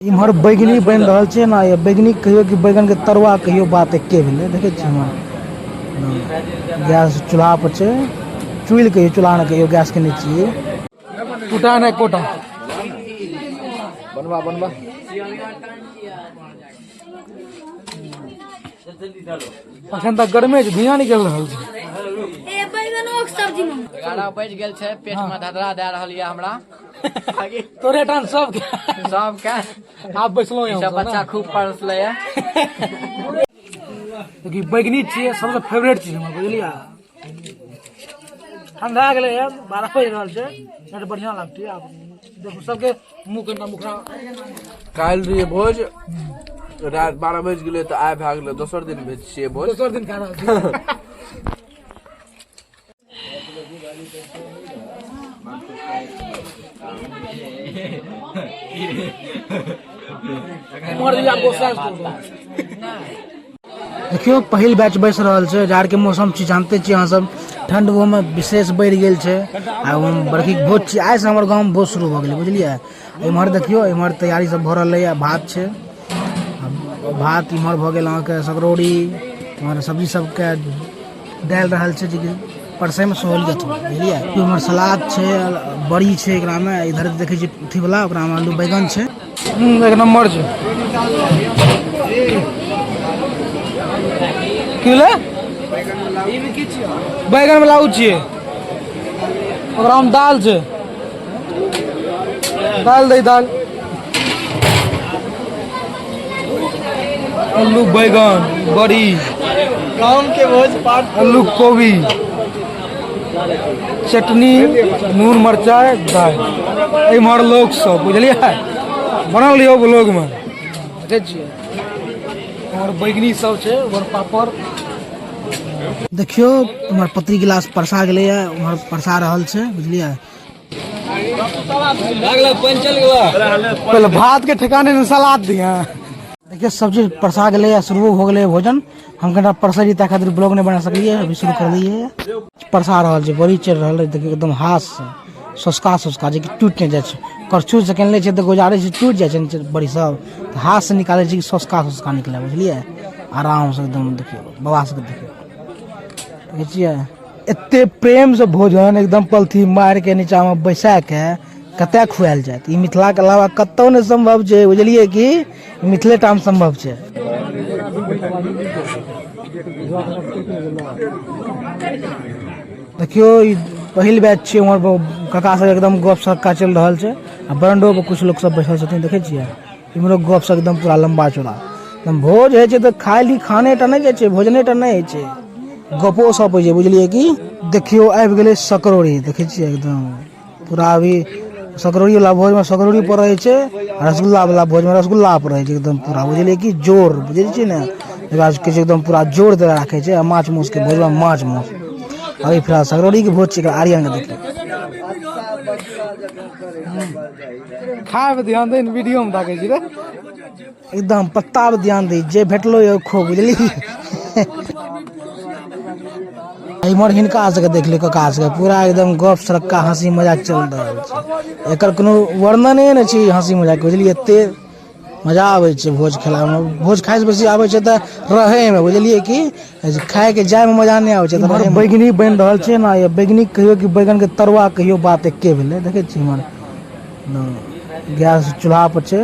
इम्हर बैगनी बनि रहल छै ने, ये बैगनी कहियो कि बैगन के तरुआ कहियो, बात एके भेलै। देखै छियै इम्हर गैस चूल्हा पर छै, चुल्हि कहियो चूल्हा ने कहियो गैस के नहि छियै। टूटा नहि कोटा बनबा बनबा। अखन तक गर्मे छै, धुइयां निकलि रहल छै। ए बैगनो के सब्जी में 11 बजि गेल छै, पेट में धधरा दए रहल यऽ हमरा। तोरे टान सबके सबके आब बैसलहुँ ई सब बच्चा खूब परसले यऽ। देखी बैगनी छियै सबसे फेवरेट चीज हमर, बुझलियै? ठंडा गेलै यार, 12 बजि रहल छै, बड़ बढ़िआँ लगतै। आब देखू सबके मुँह कनिटा मुखरा। काल्हि रहियै भोज, राति 12 बजि गेलै तऽ आइ भए गेलै दोसर दिन भेज छियै भोज, दोसर दिन खा रहल छी। देखियौ पहिल बैच बैस रहल छै। जाड़के मौसम छी, जानते छी अहाँ सब, ठंड ओहिमे विशेष बढ़ि गेल छै आ ओहिमे बरखीके भोज छी। आइसँ हमर गाँवमे भोज शुरू भऽ गेलै, बुझलियै? एम्हर देखियौ, एम्हर तैयारी सब भऽ रहलैए। भात छै, भात इम्हर भऽ गेल अहाँके सकरौरी, इम्हर सब्जी सबके डालि रहल छै जेकि परसैमे सहूलियत हो, बुझलियै? इम्हर सलाद छै, बड़ी छै एकरामे। इधर देखै छियै अथीवला, ओकरामे आलू बैगन छै। एक नम्बर छै। की भेलै? बैगन वाला ओ छियै, ओकरामे दालि छै, दालि दै दालि, आलू बैगन बड़ी गाँव के भोज पाट, आलू कोबी चटनी, नून मरचाइ दालि। एम्हर लोक सब बुझलियै बनल यौ ब्लॉगमे देखै छियै। उम्हर बैगनी सब छै, उम्हर पापड़। देखियौ उम्हर पत्री गिलास परसा गेलैए, उम्हर परसा रहल छै, बुझलियै? पहले भात के ठिकाने में सलाद दिया। देखिए सब्जी परसा गेलै, शुरू हो गेलै भोजन। हम कनिटा परसै रही, ताहि खातिर ब्लॉग नहि बना सकलियै। अभी शुरू कर दियै। परसा रहल छै, बड़ी चलि रहल है। देखियौ एकदम हाथ से सोसका सोसका, जे कि टूटि नहि जाइ छै। करछुल से केने छै तऽ गुजारै छै, टूटि जाइ छै बड़ी सब, तऽ हाथ से निकालै छै कि सोसका सोसका निकले, बुझलियै? आराम से एकदम। देखियौ बाबा सबके, देखियौ, देखै छियै एते प्रेम से भोजन एकदम पलथी मारि के नीचा में बैसा के कतऽ खुआयल जायत। ई मिथिला के अलावा कतौ नहि सम्भव छै, बुझलियै? कि मिथिले टा मे सम्भव छै। देखियौ ई पहिल बैच छियै। उम्हर काका सब एकदम गप सक्का चलि रहल छै आ बरंडो पर कुछ लोक सब बैठल छथिन, देखै छियै? इम्हरो गप सप एकदम पूरा लम्बा चौड़ा एकदम। भोज होइ छै तऽ खाली खाने टा नहि जाइ छै, भोजने टा नहि होइ छै, गपो सप होइ छै, बुझलियै? कि देखियौ आबि गेलै सकरौरी, देखै छियै एकदम पूरा। अभी सकरौरी वाला भोजमे सकरौरी पर रहै छै, रसगुल्ला वाला भोजमे रसगुल्ला पर रहै छै एकदम पूरा, बुझलियै? कि जोर बुझै छियै ने, एकरा सबके छै एकदम पूरा जोर दे राखै छै। आ माछ मासुके भोजमे माछ मासु। अभी फिलहाल सकरौरीके भोज छै। आर्यनके देखियौ। खाय पे ध्यान दे, वीडियो में ताकै छी रे। एकदम पत्ता पे ध्यान दे, जे भेटलो यो खो, बुझली? इम्हर हिनका सबके देख लियौ, कका सबके पूरा एकदम गप सरक्का हंसी मजाक चल रहल छै। एकर कोनो वर्णने नहि छै हंसी मजाक, बुझलियै? एते मजा आबै छै भोज खेलामे। भोज खाइसँ बेसी आबै छै तऽ रहैमे, बुझलियै? कि खायके जायमे मजा नहि आबै छै। तऽ बैगनी बनि रहल छै ने, ये बैगनी कहियो कि बैगनके तरुआ कहियो, बात एके भेलै। देखै छियै इम्हर गैस चूल्हा पर छै,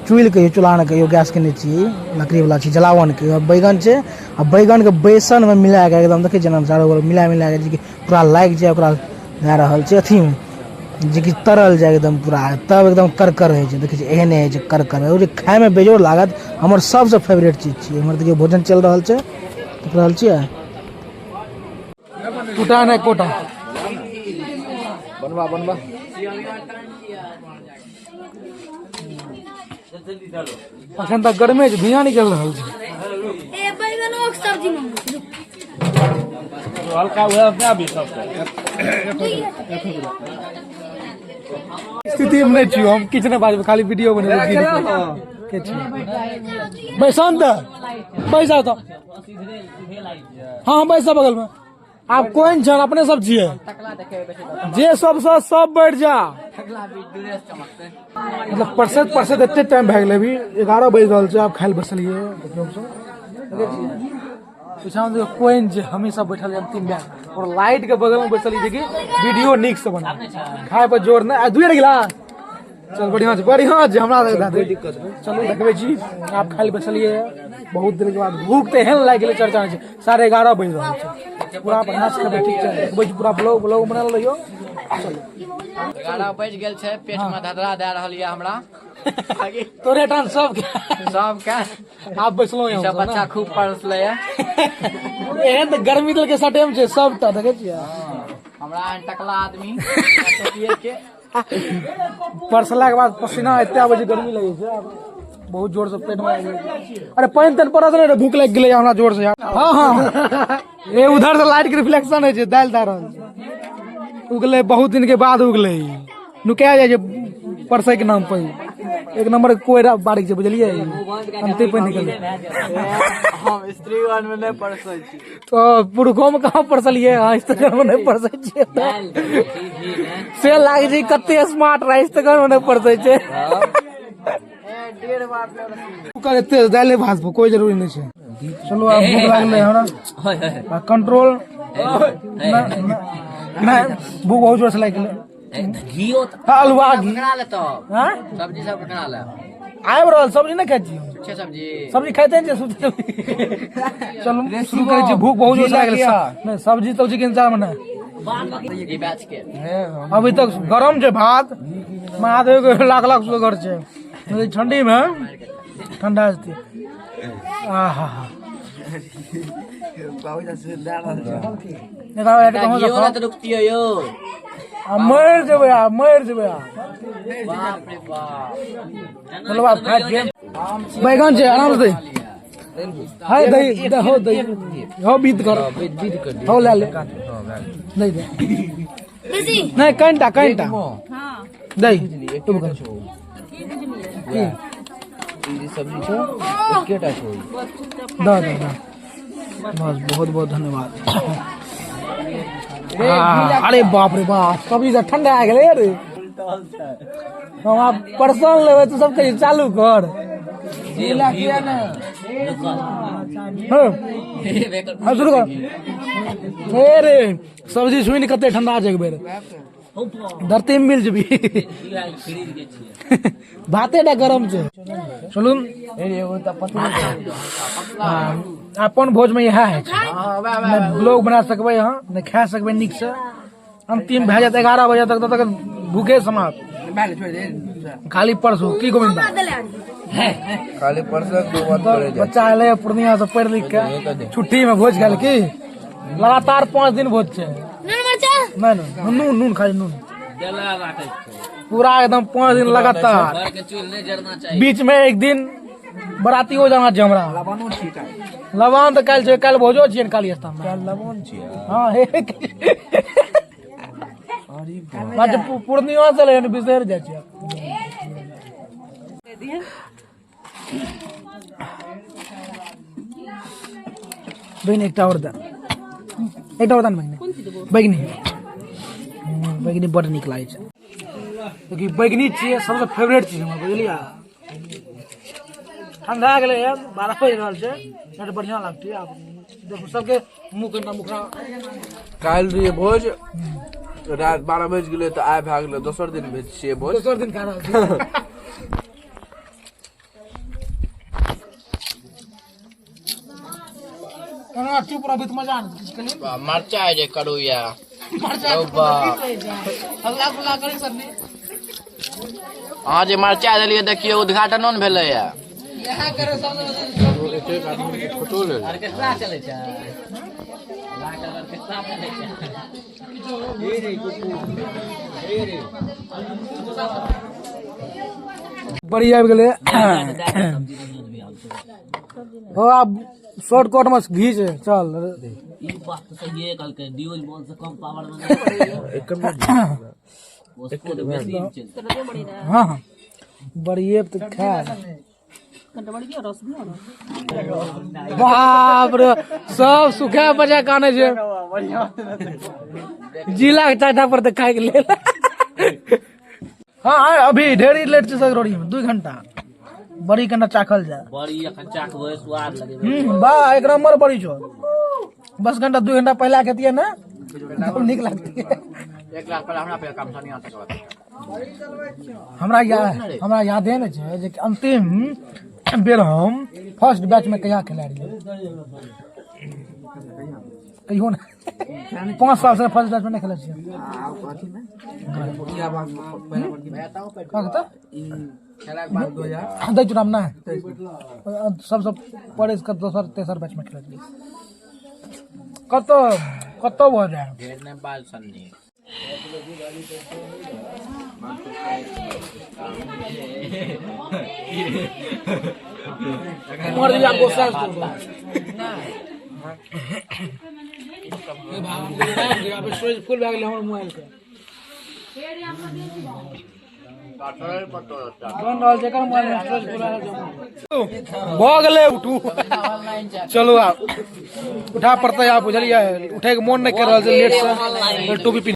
चुल्हि कहियो चूल्हा ने कहियो गैस के नहि छियै, लकड़ी वाला छै जलावन के। बैगन छै आ बैगन के बेसन में मिला के एकदम देखै छियै ने, चारू बगल मिला मिला के जे कि पूरा लागि जाय, ओकरा दए रहल छै अथीमे जे कि तरल जाय एकदम पूरा, तब एकदम करकर होइ छै। देखै छियै एहने होइ छै करकर, ओ जे खायमे बेजोड़ लागत। हमर सबसँ फेवरेट चीज छियै। इम्हर देखियौ भोजन चलि रहल छै, देख रहल छियै? टूटा नहि कोटा बनबा बनबा। अखन तक गर्मे छै, धुइयां निकलि रहल छै। ए बैगनो के सब्जी में हल्का वएह अपने आबी सबके। स्थिति में नहि छियौ, हम किछु नहि बाजबै, खाली वीडियो बनेबै। के छियै? बैसन तऽ बैस जाउ तऽ। हाँ हाँ, बैस जा बगल में। आब कोन छन अपने सब छियै जे सबसँ सब बैठ जा। मतलब परसैत परसैत एते टाइम भए गेलै, अभी 11 बजि रहल छै, आब खाइ लए बैसलियै। देखियौ हमसब पीछा में कोइन छै, हमी सब बैठल हम 3 बैग और लाइट के बगल में बैठल छी कि वीडियो नीक से बना, खाय पर जोर नहि। आ दुए गिला चल बढ़िया छै, बढ़िया छै, हमरा कोई दिक्कत नहि। चलू देखबै छी आब खाइ लए बैसलियै। बहुत देर के बाद भूख तऽ एहन लागि गेलै, चर्चा नहि छै। 11:30 बजि रहल छै, पूरा बढ़िआँ से खेबै, ठीक छै? देखबै छी पूरा ब्लॉग ब्लॉग बनल रहियौ। चलू 11 बजि गेल छै, पेट में धधरा दए रहल यऽ हमरा। तोरे टान सबके सबके आब बैसलहुँ सब बच्चा खूब परसले यऽ। एहन तऽ गर्मी देलकै सटेम छै सबटा, देखै छियै हमरा एहन टकला आदमी के परसला के बाद पसीना एते आबै छै, गर्मी लगै छै बहुत जोर से पेट में। अरे पानि तानि पड़त नहि रे, भूख लागि गेलै हमरा जोर से यार। हाँ हाँ ए उधर से लाइट के रिफ्लेक्शन होइ छै, दालि दए रहल छै। उगलै बहुत दिन के बाद उगलै, नुका जाइ छै परसै के नाम पर। एक नंबर कोयरा बारीक छै, बुझलियै? अंते पानि निकल। हम स्त्रीगण में नहि परसै छी। तो पुरुषो में कहाँ परसलियै? अहाँ स्त्रीगण में नहि परसै छियै से लागै छै कते स्मार्ट रहै, स्त्रीगण में नहि परसै छै। ओकर एते दालि भात पर कोई जरूरी नहि छै। चलू आब भूख लागलै हमरा, कंट्रोल नहि, भूख बहुत जोर से लागि गेलै। घियो हलवा घी ककरा लेतौ? हाँ? सब्जी सब ककरा ले आबि रहल सब्जी नहि खाइ छियै? छे सब्जी सब्जी खाइते नहि छियै। चलू शुरू करै छियै, भूख बहुत जोर से लागि गेलै। नहि सब्जी तब्जी के इंतजार में नहि, ई बैच के अभी तक गरम छै भात, महादेव के लाख लाख शुगर छै, ठंडी में ठंडा जेतै। आहा घियो नहि तऽ रुकतियै यौ, मरि जेबै आ मरि जेबै आ। बाप रे बाप। चलो आब खाइ छियै। बैगन छै, आराम से है, दही दहो, दही हो, बीत कर हो, ले ले, दही दे। बेसी नहि कनिटा कनिटा दही। सब्जी छौ एकेटा छौ। दऽ दऽ दऽ, बस बहुत बहुत धन्यवाद। अरे बाप रे बाप, सब्जी तऽ ठंडा आ गेलै रे। हम आब परसन लेबै तऽ सब कही चालू कर। हाँ शुरू कर। हे रे सब्जी सुनि कते ठंडा छै, एक बेर धरती में मिल जेबी, भाते टा गरम छै। चलू अपन भोज में इएह है छै, नहि ब्लॉग बना सकबै अहाँ, नहि खा सकबै नीक से। अंतिम भए जायत 11 बजे तक, तब तक भूखे समाप्त। खाली परसू की गोविंदा खाली परसक बच्चा एलै पूर्णिया से पढ़ि लिख के, छुट्टी में भोज खायल की लगातार 5 दिन भोज छै। नून मरचा नहि नहि नून नून खाली नून पूरा एकदम 5 दिन लगातार, बीच में एक दिन बरातियो जाना छै हमरा। लबान तऽ काल्हि छै, काल्हि भोजो छियै ने काली स्थान में। लबान छियै? हाँ हे पूर्णिया से एलै बिसरि जाइ छियै। बहिन एकटा और दे, एकटा और दे बहिन। बैगनी बैगनी बड नीक लागै छै। देखी बैगनी छियै सबसँ फेवरेट चीज हमर, बुझलियै? ठंडा गेलै 12 बजि रहल छै, बड बढ़िआँ लगतै। आब देखू सबके मुँह कनिटा मुखरा। काल्हि रहियै भोज, राति 12 बजि गेलै तऽ आइ भए गेलै दोसर दिन भेज छियै भोज, दोसर दिन खा रहल छी। केना चुप रहबै तऽ मजा नहि किछु कनि। मरचाइ जे करू या अहाँ जे मरचाइ देलियै, देखियौ उद्घाटनो ने भेलैया। चलै छै। बड़ी आबि गेलै हो, आब शॉर्टकट में घी छै। चल ई बात तऽ सहिए कहलकै, ड्यूज बॉल से कम पावर में हाँ हाँ बढ़िए तऽ खा। बाप रे, सब सुखा बचा के आनै छै जिला के चाटा पर तऽ खाय के लेल। हाँ हाँ, अभी ढेरी लेट छै सगरोड़ी में 2 घंटा बड़ी कना चाखल जाए। बड़ी अखन चाखबै, स्वाद लगेबै। वाह, एक नंबर बड़ी छो। बस घंटा 2 घंटा पहला खेतिए ना तब नीक लगतिए। एक लाख पहले हमरा पे काम सनिया तक। हमरा यादे नहि छै जे अंतिम बेर हम फर्स्ट बैच में कहिया खेला रहियै। कहियो नहि, 5 साल से फर्स्ट बैच में नहि खेलै छियै। का कहता? दै चुनाव नहि, सबसँ पड़े के दोसर तेसर बैच में खेलै छियै। कतौ कतौ भऽ जाय। ढेर नहि बाज सन्नी। मर जा गोसा। स्टोरेज फुल भए गेलै हमर मोबाइल के। बन रहल छै एकर मोबाइल में स्टोरेज फुल भए गेलै। उठू, चलू आब उठा पड़तै आब, बुझलियै? उठैके मोन नहि कर रहल छै लेट से। टोपी पिन्ह।